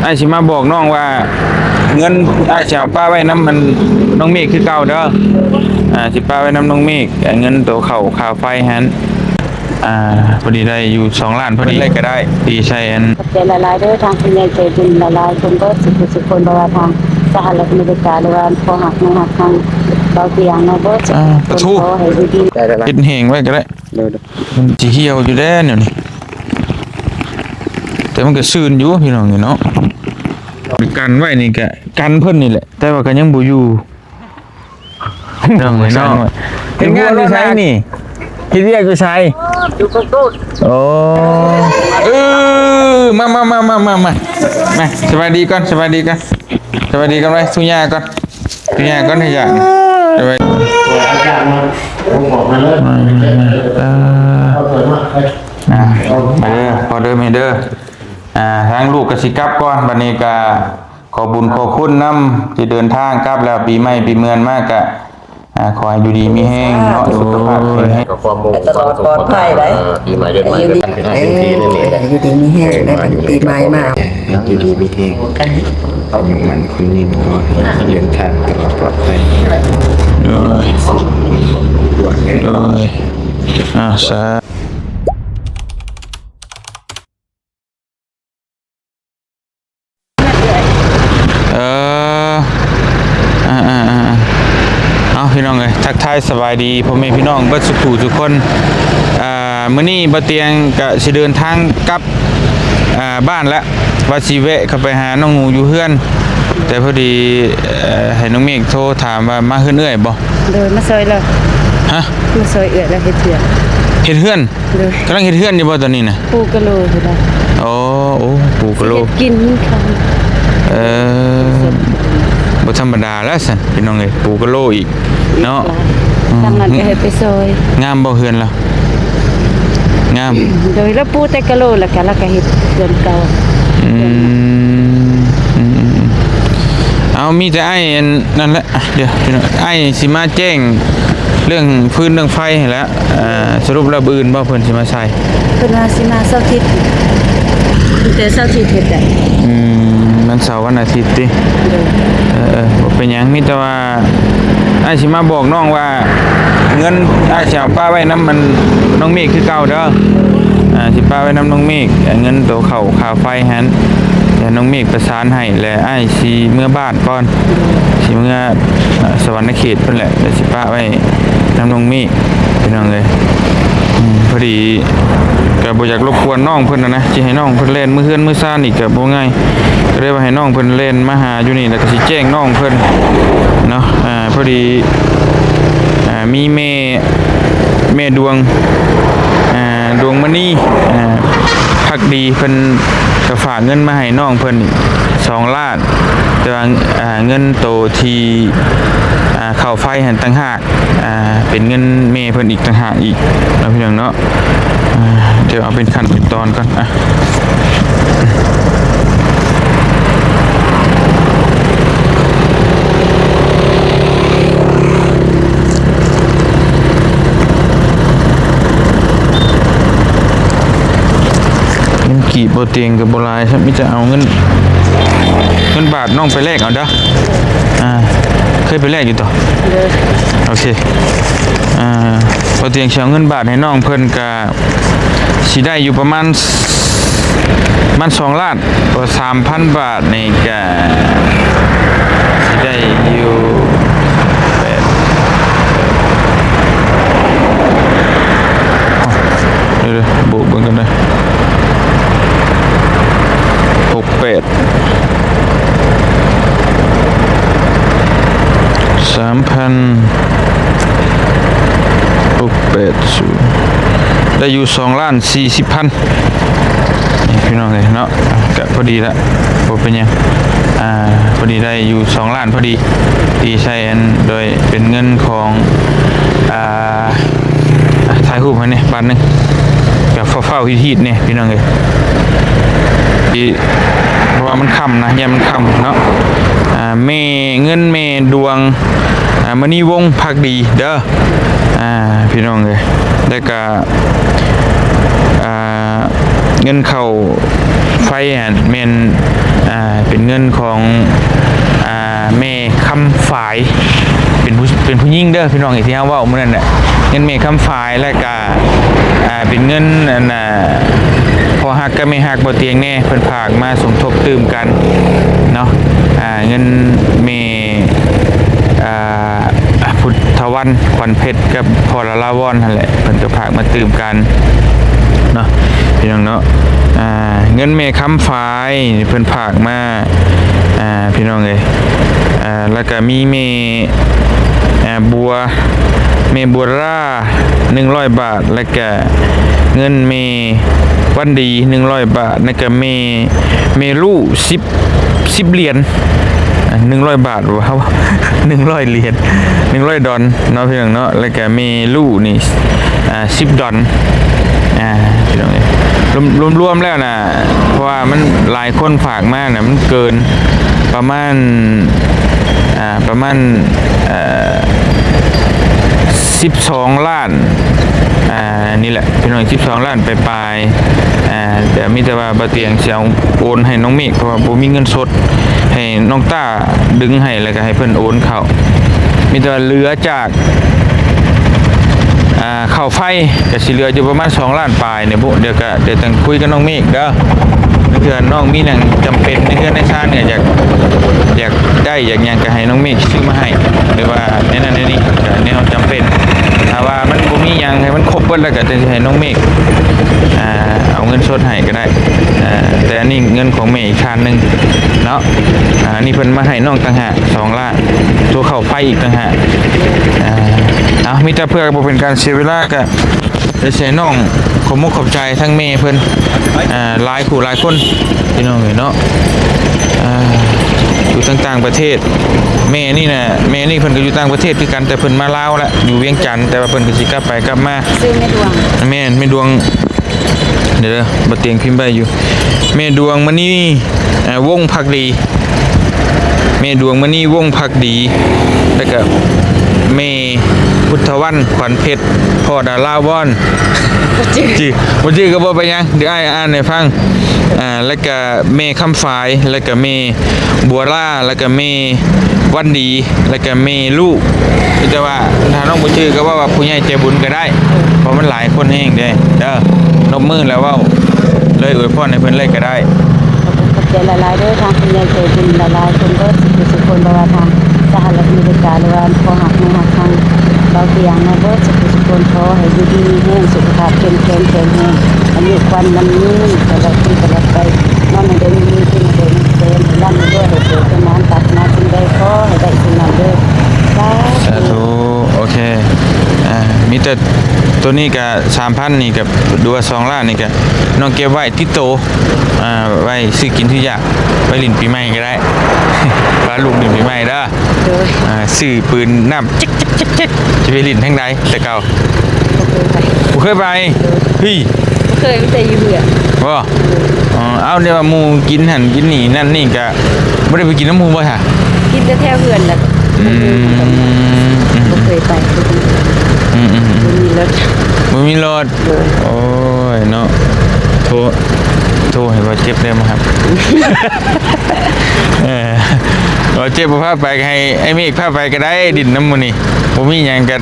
ອ້າຍຊິມາບອກນ້ອງວ່າ ເງິນອ້າຍຊິເອົາປະໄວ້ນຳອັນນ້ອງເມກຄືເກົ່າເດີ. ອ່າ ຊິປະໄວ້ນຳນ້ອງເມກ ເງິນໂຕເຂົ້າຄ່າໄຟຫັ້ນ. ອ່າ ພໍດີໄດ້ຢູ່ສອງລ້ານພໍດີ ເພິ່ນໄດ້ກໍໄດ້ ດີໃສ່ອັນ ຂອບໃຈຫຼາຍໆເດີ ທາງຜູ້ໃຫຍ່ໃຈບຸນຫຼາຍໆຄົນເບິດ ສຸກໆຄົນ ບໍ່ວ່າທາງສະຫະລັດອາເມລິກາ ຫຼືວ່າພໍ່ຮັກແມ່ຮັກ ທາງເບົາຕຽງເນາະ ເບິດ ອ່າ ປະທູ ຂໍໃຫ້ຢູ່ດີ ເຮັດແຫ້ງໄວ້ກໍໄດ້. ໂດຍໆ ມັນຊິຫ່ຽວຢູ່ແດ່ແນວນີ້ ແຕ່ມັນກໍຊື່ນຢູ່ພີ່ນ້ອງເນາະ. ກັນໄວ້ນີ້ກໍກັນເພິ່ນນີ້ແຫຼະ ແຕ່ວ່າກໍຍັງບໍ່ຢູ່ ນ້ອງເອີຍເນາະ. ເຮັດວຽກຢູ່ໃສນີ້? ເຮັດວຽກຢູ່ໃສ? ຢູ່ເມືອງຕົ້ນ. ໂອ້ ເອີ ມາ ມາ ມາ ມາ ມາ ມາ ສະບາຍດີກ່ອນ ສະບາຍດີກ່ອນ ສະບາຍດີກ່ອນໄວ້ ສູ່ຍ່າກ່ອນ ສູ່ຍ່າກ່ອນ ໃຫ້ຍ່າ ສະບາຍ ອາ ມາເດີ ພໍ່ເດີແມ່ເດີ. ອ່າ ທາງລູກກໍຊິກັບກ່ອນ ບັດນີ້ກໍ ຂໍບຸນຂອບຄຸນນຳທີ່ເດີນທາງກັບແລ້ວ ປີໃໝ່ປີເມືອນມາກະ ອ່າ ຂໍໃຫ້ຢູ່ດີມີແຮງເນາະ ສຸຂະພາບແຂງແຮງ ກໍຄວາມມົງ ແລະຕະຫຼອດປອດໄພໄດ໋ ເອີ ປີໃໝ່ເດືອນໃໝ່ ຢູ່ດີ ເປັນການເປັນທີ່ນີ້ແຫຼະ ເອີ ຢູ່ດີມີແຮງ ໄດ້ເປັນປີໃໝ່ມາ ຢູ່ດີມີແຮງ ອາຍຸໝັ້ນຂວັນຍືນ ຂໍໃຫ້ເດີນທາງຕະຫຼອດປອດໄພ ໂດຍ ໂດຍ ອ່າ ສາ ເອີ ອ່າໆໆ ເອົາ ພີ່ນ້ອງເອີຍ ທັກທາຍສະບາຍດີພໍ່ແມ່ພີ່ນ້ອງເບິດສຸຂູສຸຄົນ. ອ່າ ມື້ນີ້ບ່າວຕຽງກະຊິເດີນທາງກັບ ອ່າ ບ້ານລະ ວ່າຊິແວະເຂົ້າໄປຫານ້ອງໜູຢູ່ເຮືອນ ແຕ່ພໍດີ ເອີ ໃຫ້ນ້ອງເມກໂທຖາມວ່າມາເຮືອນເອື້ອຍບໍ່? ໂດຍ ມາຊ່ອຍລາວ. ຮະ? ມາຊ່ອຍເອື້ອຍລາວເຮັດເຮືອນ. ເຮັດເຮືອນ? ໂດຍ ກຳລັງເຮັດເຮືອນຢູ່ບໍ່ຕອນນີ້ນະ? ປູກະໂຫຼພຸ້ນນະ. ໂອ້ ໂອ້ ປູກະໂຫຼ ຊິເຮັດກິນເຂົ້າ. ເອີ ບໍ່ທຳມະດາແລ້ວຊັ້ນ ພີ່ນ້ອງເອີຍ ປູກະໂຫຼອີກເນາະ. ອືມ ທາງນັ້ນກໍໃຫ້ໄປຊ່ອຍ. ງາມບໍ່ເຮືອນລາວ? ງາມ. ໂດຍ ລາວປູແຕ່ກະໂຫຼ ແລ້ວກໍລາວກໍເຮັດເຮືອນເກົ່າ. ອືມ ອືມໆໆ ເອົາ ມີແຕ່ອ້າຍອັນນັ້ນແຫຼະ. ອ່ະ ດຽວ ພີ່ນ້ອງ ອ້າຍຊິມາແຈ້ງເລື່ອງຟືນເລື່ອງໄຟຫັ້ນແຫຼະ. ເອີ ສະຫຼຸບແລ້ວມື້ອື່ນບໍ່ເພິ່ນຊິມາໃສ່? ເພິ່ນວ່າຊິມາເສົາທິດ ແຕ່ເສົາທິດເຮັດໄດ້. ອືມ ວັນເສົາວັນອາທິດຕິ? ໂດຍ. ເອີໆ ບໍ່ເປັນຫຍັງ ມີແຕ່ວ່າອ້າຍຊິມາບອກນ້ອງວ່າ ເງິນອ້າຍຊິເອົາປະໄວ້ນຳອັນນ້ອງເມກຄືເກົ່າເດີ. ອ່າ ຊິປະໄວ້ນຳນ້ອງເມກ ເງິນໂຕເຂົ້າຄ່າໄຟຫັ້ນ ແຕ່ນ້ອງເມກປະສານໃຫ້ ແລະ ອ້າຍຊິເມືອບ້ານກ່ອນ ຊິເມືອ ອ່າ ສະຫວັນນະເຂດພຸ້ນແຫຼະ ແລ້ວຊິປະໄວ້ນຳນ້ອງເມກ ພີ່ນ້ອງເອີຍ. ອືມ ພໍດີກໍບໍ່ຢາກລົບກວນນ້ອງເພິ່ນນະ ຊິໃຫ້ນ້ອງເພິ່ນແລ່ນມືເຮືອນມືຊານອີກກໍບໍ່ງ່າຍ ກໍເລີຍວ່າໃຫ້ນ້ອງເພິ່ນແລ່ນມາຫາຢູ່ນີ້ ແລ້ວກໍຊິແຈ້ງນ້ອງເພິ່ນເນາະ. ອ່າ ພໍດີ ອ່າ ມີແມ່ ແມ່ດວງ ອ່າ ດວງມະນີ ອ່າ ພັກດີ ເພິ່ນກໍຝາກເງິນມາໃຫ້ນ້ອງເພິ່ນສອງລ້ານ ແຕ່ວ່າ ອ່າ ເງິນໂຕທີ່ ອ່າ ເຂົ້າໄຟຫັ້ນຕ່າງຫາກ ອ່າ ເປັນເງິນແມ່ເພິ່ນອີກຕ່າງຫາກອີກເນາະ ພີ່ນ້ອງເນາະ. ອ່າ ດຽວເອົາເປັນຂັ້ນເປັນຕອນກ່ອນ ອ່ະ ເງິນກີບບໍ່ຕຽງກໍບໍ່ຫຼາຍຊ້ຳ ມີແຕ່ເອົາເງິນ ເງິນບາດນ້ອງໄປແລກເອົາເດີ. ອ່າ ເຄີຍໄປແລກຢູ່ຕົວະ? ໂດຍ. ໂອເຄ ອ່າ ບໍ່ຕຽງຊິເອົາເງິນບາດໃຫ້ນ້ອງເພິ່ນກະ ຊິໄດ້ຢູ່ປະມານ ປະມານສອງລ້ານ ກໍສາມພັນບາດນີ້ກະ ຊິໄດ້ຢູ່ແປດ ດຽວໆ ບວກເບິ່ງກັນເດີ ຫົກແປດ ສາມພັນ ຫົກແປດສູນ ໄດ້ຢູ່ສອງລ້ານສີ່ສິບພັນ ນີ້ພີ່ນ້ອງເອີຍເນາະ ກະພໍດີລະ ບໍ່ເປັນຫຍັງ ອ່າ ພໍດີໄດ້ຢູ່ສອງລ້ານພໍດີ ຕີໃສ່ອັນ ໂດຍເປັນເງິນຂອງ ອ່າ ອ່ະ ຖ່າຍຮູບໃຫ້ແດ່ບາດໜຶ່ງ ກະຟ້າວໆຮີດໆແດ່ພີ່ນ້ອງເອີຍ ທີ່ ເພາະວ່າມັນຄ່ຳນະ ຢ້ານມັນຄ່ຳເນາະ. ອ່າ ແມ່ເງິນ ແມ່ດວງ ອ່າ ມະນີວົງ ພັກດີເດີ ອ່າ ພີ່ນ້ອງເອີຍ ແລ້ວກະ ອ່າ ເງິນເຂົ້າໄຟຫັ້ນແມ່ນ ອ່າ ເປັນເງິນຂອງ ອ່າ ແມ່ຄຳຝາຍ ເປັນຜູ້ ເປັນຜູ້ຍິງເດີພີ່ນ້ອງ ທີ່ເຮົາເວົ້າມື້ນັ້ນແຫຼະ ເງິນແມ່ຄຳຝາຍ ແລ້ວກະ ອ່າ ເປັນເງິນອັນ ອ່າ ພໍ່ຮັກກັບແມ່ຮັກບໍ່ຕຽງແດ່ ເພິ່ນຝາກມາສົມທົບຕື່ມກັນເນາະ ອ່າ ເງິນແມ່ ອ່າ ພຸດທະວັນ ຂວັນເພັດ ກັບພໍ່ລາລາວອນຫັ້ນແຫຼະ ເພິ່ນກໍຝາກມາຕື່ມກັນເນາະ ພີ່ນ້ອງເນາະ ອ່າ ເງິນແມ່ຄຳຝາຍເພິ່ນຝາກມາ ອ່າ ພີ່ນ້ອງເອີຍ ອ່າ ແລ້ວກໍມີແມ່ ອ່າ ບົວ ແມ່ບົວລາ ໜຶ່ງຮ້ອຍບາດ ແລ້ວກະເງິນແມ່ວັນດີ ໜຶ່ງຮ້ອຍບາດ ແລ້ວກະແມ່ ແມ່ລູສິບ ສິບຫຼຽນ ອ່າ ໜຶ່ງຮ້ອຍບາດບໍ່ ເຮົາ ໜຶ່ງຮ້ອຍຫຼຽນ ໜຶ່ງຮ້ອຍດອນເນາະ ພີ່ນ້ອງເນາະ ແລ້ວກະແມ່ລູນີ້ ອ່າ ສິບດອນ ອ່າ ພີ່ນ້ອງເອີຍ ລວມ ລວມໆແລ້ວນະ ເພາະວ່າມັນຫຼາຍຄົນຝາກມານະ ມັນເກີນປະມານ ອ່າ ປະມານ ເອີ ສິບສອງລ້ານ ອ່າ ນີ້ແຫຼະ ພີ່ນ້ອງ ສິບສອງລ້ານປາຍໆ ອ່າ ແຕ່ມີແຕ່ວ່າບ່າວຕຽງຊິເອົາໂອນໃຫ້ນ້ອງເມກ ເພາະວ່າບໍ່ມີເງິນສົດ ໃຫ້ນ້ອງຕ້າດຶງໃຫ້ ແລ້ວກໍໃຫ້ເພິ່ນໂອນເຂົ້າ ມີແຕ່ວ່າເຫຼືອຈາກ ອ່າ ເຂົ້າໄຟ ກໍຊິເຫຼືອຢູ່ປະມານສອງລ້ານປາຍນີ້ບຸ ດຽວກໍ ດຽວຈັ່ງຄຸຍກັບນ້ອງເມກເດີ ເພື່ອນ້ອງມີຫຍັງຈຳເປັນໃນເຮືອນໃນຊານ ກໍຢາກ ຢາກໄດ້ຢາກຫຍັງກໍໃຫ້ນ້ອງເມກຊື້ມາໃຫ້ ຫຼືວ່າແນວນັ້ນແນວນີ້ ກໍແນວຈຳເປັນ ຖ້າວ່າມັນບໍ່ມີຫຍັງ ໃຫ້ມັນຄົບເບິດແລ້ວ ກໍຈະໃຫ້ນ້ອງເມກ ອ່າ ເອົາເງິນສົດໃຫ້ກໍໄດ້ ອ່າ ແຕ່ອັນນີ້ເງິນຂອງແມ່ອີກທ່ານໜຶ່ງເນາະ ອ່າ ອັນນີ້ເພິ່ນມາໃຫ້ນ້ອງຕ່າງຫາກສອງລ້ານ ໂທເຂົ້າໄຟອີກຕ່າງຫາກ ອ່າ ເອົາ ມີແຕ່ເພື່ອບໍ່ເປັນການເສຍເວລາ ກໍ ໄດ້ໃຫ້ນ້ອງຂອບມຸກຂອບໃຈທັງແມ່ເພິ່ນ ອ່າ ຫຼາຍຜູ້ຫຼາຍຄົນ ພີ່ນ້ອງເອີຍເນາະ ອ່າ ຢູ່ທາງຕ່າງປະເທດ ແມ່ນີ້ນະ ແມ່ນີ້ເພິ່ນກໍຢູ່ຕ່າງປະເທດຄືກັນ ແຕ່ເພິ່ນມາລາວລະ ຢູ່ວຽງຈັນ ແຕ່ວ່າເພິ່ນກໍຊິກັບໄປກັບມາ ຊື່ແມ່ດວງ ແມ່ນ ແມ່ດວງ ເດີ ບໍ່ຕຽງພິມໄວ້ຢູ່ ແມ່ດວງມະນີ ອ່າ ວົງພັກດີ ແມ່ດວງມະນີ ວົງພັກດີ ແລ້ວກະແມ່ພຸດທະວັນ ຂວັນເພັດ ພໍ່ດາລາວອນ ບໍ່ຈື່ ຈື່ ບໍ່ຈື່ກໍບໍ່ເປັນຫຍັງ ດຽວອ້າຍອ່ານໃຫ້ຟັງ ອ່າ ແລ້ວກະແມ່ຄຳຝາຍ ແລ້ວກະແມ່ບົວລາ ແລ້ວກະແມ່ວັນດີ ແລ້ວກະແມ່ລູ ມີແຕ່ວ່າຖ້ານ້ອງບໍ່ຈື່ກໍເວົ້າວ່າຜູ້ໃຫຍ່ໃຈບຸນກໍໄດ້ ເພາະມັນຫຼາຍຄົນແຮງເດ້ ເດີ ນົບມືແລ້ວເວົ້າເລີຍ ອວຍພອນໃຫ້ເພິ່ນເລີຍກໍໄດ້. ຂອບໃຈຫຼາຍໆເດີ ທາງຜູ້ໃຫຍ່ໃຈບຸນຫຼາຍໆຄົນເບິດ ສຸກໆຄົນ ບໍ່ວ່າທາງສະຫະລັດອາເມລິກາ ຫຼືວ່າພໍ່ຮັກແມ່ຮັກທາງເບົາຕຽງເນາະ ເບິດສຸກໆຄົນ ຂໍໃຫ້ຢູ່ດີມີແຮງ ສຸຂະພາບເຂັ້ມແຂງ ແຂງແຮງ ອາຍຸຂວັນໝັ້ນຍືນ ຕະຫຼອດປີຕະຫຼອດໄປ ນອນໃຫ້ໄດ້ເງິນ ກິນໃຫ້ໄດ້ເງິນແສນ ໃຫ້ລ່ຳໃຫ້ລວຍ ໃຫ້ໂຊກໃຫ້ໝານ ປາດຖະໜາສິ່ງໃດຂໍໃຫ້ໄດ້ສິ່ງນັ້ນເດີ ສາ ສາທຸ ໂອເຄ ອ່າ ມີແຕ່ໂຕນີ້ກະສາມພັນ ນີ້ກະ ຫຼືວ່າສອງລ້ານນີ້ກະ ນ້ອງເກັບໄວ້ຕິດໂຕ ອ່າ ໄວ້ຊື້ກິນຊື້ຢາກ ໄວ້ຫຼິ້ນປີໃໝ່ກໍໄດ້ ພາລູກຫຼິ້ນປີໃໝ່ເດີ ໂດຍ ອ່າ ຊື້ປືນນ້ຳ ຈະໄປຫຼິ້ນທາງໃດແຕ່ເກົ່າ? ບໍ່ເຄີຍໄປ ບໍ່ເຄີຍໄປ? ໂດຍ ເຮີ້ຍ ບໍ່ເຄີຍ ມີແຕ່ຢູ່ເຮືອນ ບໍ່? ໂດຍ ອໍ ເອົ້າ ແນວວ່າໝູ່ກິນຫັ້ນກິນນີ້ນັ້ນນີ້ກະ ບໍ່ໄດ້ໄປກິນນຳໝູ່ບໍ່ຊະ? ກິນແຕ່ແຖວເຮືອນລະ ອືມ ບໍ່ເຄີຍໄປ ອືມໆໆ ບໍ່ມີລົດ ບໍ່ມີລົດ ໂດຍ ໂອ້ຍເນາະ ໂທ ໂທໃຫ້ບ່າວເຈັບໄດ້ບໍ່ຄັບ? ເອີ ບ່າວເຈັບບໍ່ພາໄປ ໃຫ້ອ້າຍເມກພາໄປກໍໄດ້ ຫຼິ້ນນຳໝູ່ນີ້ ບໍ່ມີຫຍັງກໍ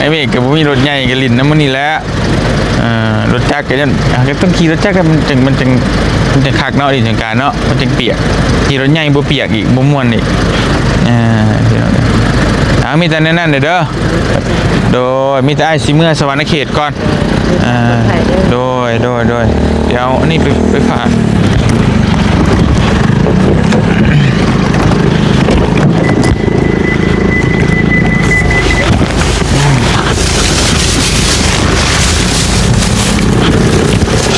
ອ້າຍເມກກໍບໍ່ມີລົດໃຫຍ່ ກໍຫຼິ້ນນຳໝູ່ນີ້ແຫຼະ ເອີ ລົດຈັກກໍຍັງ ກໍຕ້ອງຂີ່ລົດຈັກ ມັນຈັ່ງ ມັນຈັ່ງ ມັນຈັ່ງຄັກເນາະ ຫຼິ້ນສົງການເນາະ ມັນຈັ່ງປຽກ ຂີ່ລົດໃຫຍ່ບໍ່ປຽກອີກ ບໍ່ມ່ວນອີກ ເອີ ເອົາ ມີແຕ່ແນວນັ້ນເດີ ໂດຍ ມີແຕ່ອ້າຍຊິເມືອສະຫວັນນະເຂດກ່ອນ ອ່າ ໂດຍ ໂດຍ ໂດຍ ດຽວເອົາອັນນີ້ໄປ ໄປຝາກ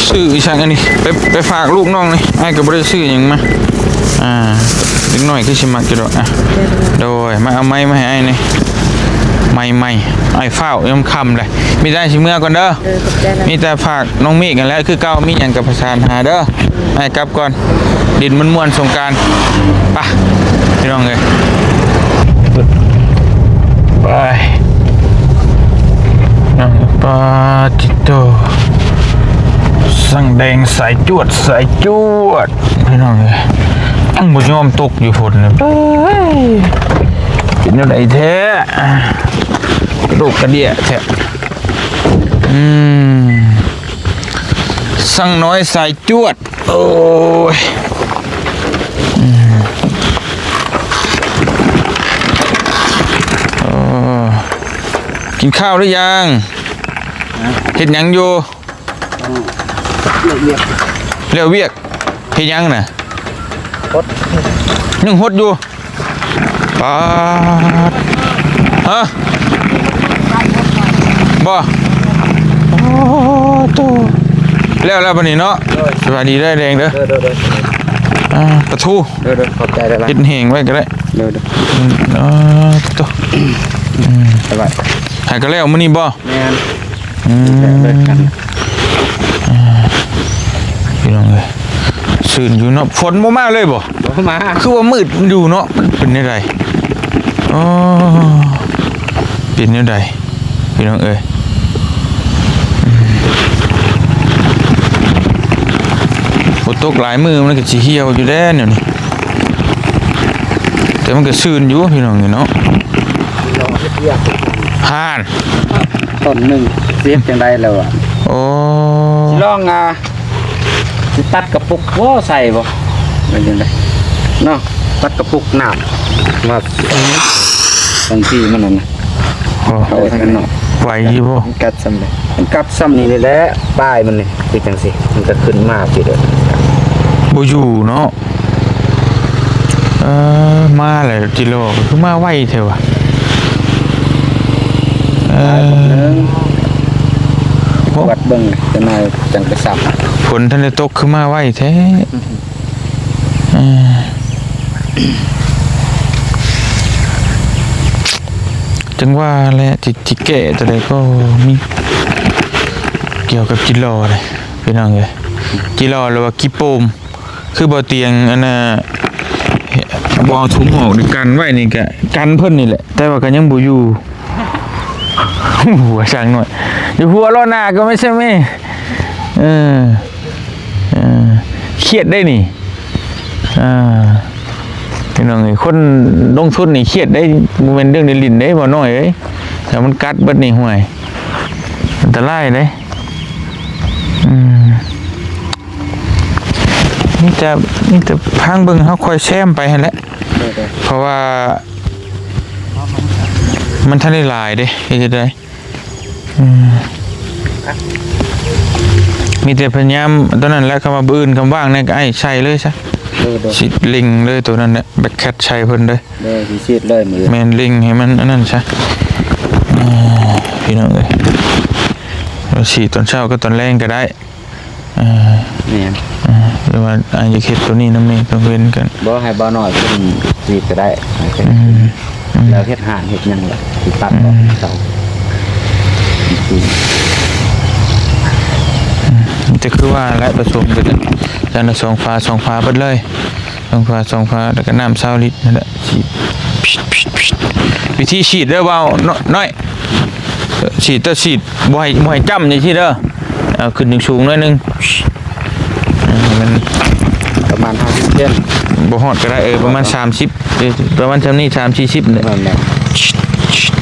ຊື້ອີ່ຫຍັງອັນນີ້ ໄປ ໄປຝາກລູກນ້ອງນີ້ ອ້າຍກໍບໍ່ໄດ້ຊື້ຫຍັງມາ ອ່າ ເດັກນ້ອຍຄືຊິມັກຢູ່ດອກ ອ່ະ ໂດຍ ມາເອົາໄມ້ມາໃຫ້ອ້າຍແດ່ ໄມ້ ໄມ້ ອ້າຍຟ້າວ ຍາມຄ່ຳແລ້ວ ມີແຕ່ອ້າຍຊິເມືອກ່ອນເດີ ເອີ ຂອບໃຈຫຼາຍ ມີແຕ່ຝາກນ້ອງເມກຫັ້ນແຫຼະ ຄືເກົ່າ ມີຫຍັງກໍປະສານຫາເດີ ອ້າຍກັບກ່ອນ ຫຼິ້ນມ່ວນໆສົງການ ໄປ ພີ່ນ້ອງເອີຍ ໄປ ປາຕິໂຕ ສັງແດງສາຍຈວດ ສາຍຈວດ ພີ່ນ້ອງເອີຍ ບໍ່ຍອມຕົກຢູ່ພຸ້ນນະ. ເອີຍ ເປັນແນວໃດແທ້ ກະດູກກະເດຍແທ້. ອືມ ຊ່າງນ້ອຍສາຍຈວດ. ໂອ້ຍ ອືມ ໂອ້ ກິນຂ້າວຫຼືຍັງ? ເຮັດຫຍັງຢູ່? ອືມ ແລ້ວວຽກ ແລ້ວວຽກ ເຮັດຫຍັງນະ? ຫົດ ຍັງຫົດຢູ່. ປາດ ຮະ ບໍ່ ໂອ້ໂຕ ແລ້ວ ແລ້ວບັດນີ້ເນາະ. ໂດຍ ສະບາຍດີເດີແດງເດີ. ໂດຍ ໂດຍ ໂດຍ ອ່າ ປາທູ. ໂດຍ ໂດຍ ຂອບໃຈຫຼາຍໆ ເຮັດແຫ້ງໄວ້ກໍໄດ້. ໂດຍ ໂດຍ ອືມ ເອີ ໂຕ ອືມ ສະບາຍ ໃຫ້ກໍແລ້ວມື້ນີ້ບໍ່? ແມ່ນ ອືມ ເລີຍກັນ ອ່າ ພີ່ນ້ອງເອີຍ ຊື່ນຢູ່ເນາະ. ຝົນບໍ່ມາເລີຍບໍ່? ບໍ່ມາ ຄືວ່າມືດຢູ່ເນາະ. ມັນເປັນແນວໃດ? ອໍ ເປັນແນວໃດ ພີ່ນ້ອງເອີຍ? ອືມ ຝົນຕົກຫຼາຍມື້ມັນກໍຊິຫ່ຽວຢູ່ແດ່ແນວນີ້ ແຕ່ມັນກໍຊື່ນຢູ່ ພີ່ນ້ອງເອີຍເນາະ. ຫ່ານ ຕົ້ນໜຶ່ງຊິເຮັດຈັ່ງໃດແລ້ວອະ? ໂອ້ ຊິລອງ ອ່າ ຊິຕັດກະປຸກບໍ່ ໃສ່ບໍ່ ແມ່ນຈັ່ງໃດເນາະ? ຕັດກະປຸກນ້ຳມາ ບາງທີມັນນັ້ນນະ ໂອ້ ເອົາໄວ້ຂ້າງນອກ ໄຫວຢູ່ບໍ່? ມັນກັດຊ່ຳໃດ? ມັນກັດຊ່ຳນີ້ແຫຼະ ປາຍມັນນີ້ ຄືຈັ່ງຊີ້ ມັນກໍຂຶ້ນມາພີ້ເດີ ບໍ່ຢູ່ເນາະ. ເອີ ມາແລ້ວ ຈິໂລ ຄືມາໄວແທ້ວະ? ເອີ ມາແປັບໜຶ່ງ ໂອ້ ກວດເບິ່ງຈັກໜ່ອຍຈັ່ງໄປຊ້ຳ. ຝົນທັນໄດ້ຕົກ ຄືມາໄວແທ້. ເອີ ຈັ່ງວ່າແຫຼະ ຊິ ຊິແກ້ຕົວໃດກໍມີ ກ່ຽວກັບຈິໂລເດ້ ພີ່ນ້ອງເອີຍ. ຈິໂລ ຫຼືວ່າກີ່ໂປມ ຄືບໍ່ຕຽງອັນນ່າ ບໍ່ເອົາຖົງອອກນີ້ ກັນໄວ້ນີ້ກະກັນເພິ່ນນີ້ແຫຼະ ແຕ່ວ່າກໍຍັງບໍ່ຢູ່. ຫົວຊ້າງນ້ອຍ ຢູ່ຫົວລໍ້ໜ້າກໍໄມ່ໃຊ່ແມ່. ເອີ ເອີ ຄຽດໄດ໋ນີ້ ອ່າ ພີ່ນ້ອງເອີຍ ຄົນລົງທຶນນີ້ຄຽດໄດ໋ ບໍ່ແມ່ນເລື່ອງຫຼິ້ນໆເດ້ ບໍ່ນ້ອຍເອີຍ. ຖ້າມັນກັດເບິດນີ້ ຫ້ວຍ ອັນຕະລາຍເດ້. ອືມ ມີແຕ່ ມີແຕ່ຟັງເບິ່ງ ເຮົາຄ່ອຍແຊມໄປຫັ້ນແຫຼະ ໂດຍໆ ເພາະວ່າມັນທັນໄດ້ຫຼາຍເດ້ ເຮັດຈັ່ງໃດ? ອືມ ມີແຕ່ພະຍາຍາມຕອນນັ້ນແຫຼະ ຄຳວ່າມື້ອື່ນຄຳວ່າງແດ່ກໍໃຫ້ໃສ່ເລີຍຊະ ໂດຍໆ ຊິເລັ່ງເລີຍໂຕນັ້ນແຫຼະ ແບັກແຄັດໃສ່ເພິ່ນເດີ ໂດຍ ຊິສີດເລີຍມື້ອື່ນ ແມ່ນ ເລັ່ງໃຫ້ມັນອັນນັ້ນຊະ ເອີ ພີ່ນ້ອງເອີຍ ຊິສີດຕອນເຊົ້າກັບຕອນແລງກໍໄດ້. ເອີ ແມ່ນ ເອີ ຫຼືວ່າ ອ່າ ຢາກເຮັດໂຕນີ້ນຳນີ້ ຕ້ອງເວັ້ນກັນ ບໍ່ ໃຫ້ບ່າວນ້ອຍເພິ່ນສີດກໍໄດ້ ອືມ ອືມ ແລ້ວເຮັດຮ້ານເຮັດຫຍັງລະ ຊິຕັດອອກ ອືມ ເສົາ ອືມ ອືມ ແຕ່ຄືວ່າແຫຼະ ປະຊຸມກັນ ຈັນລະສອງຝາ ສອງຝາເບິດເລີຍ. ສອງຝາ ສອງຝາ ແລ້ວກໍນ້ຳຊາວລິດນັ້ນແຫຼະ ສີດ ພິດ ພິດ ພິດ ວິທີສີດເດີບ່າວນ້ອຍ ສີດ ຕ້ອງສີດ ບໍ່ໃຫ້ ບໍ່ໃຫ້ຈ້ຳຈັ່ງຊີ້ເດີ ເອົາຂຶ້ນສູງໆໜ້ອຍໜຶ່ງ ເອີ ໃຫ້ມັນປະມານຫ້າສິບເຊັນ ບໍ່ຮອດກໍໄດ້ ເອີ ປະມານສາມສິບ ເອີ ປະມານຊ່ຳນີ້ ສາມສີ່ສິບນີ້ແຫຼະ ນັ້ນແຫຼະ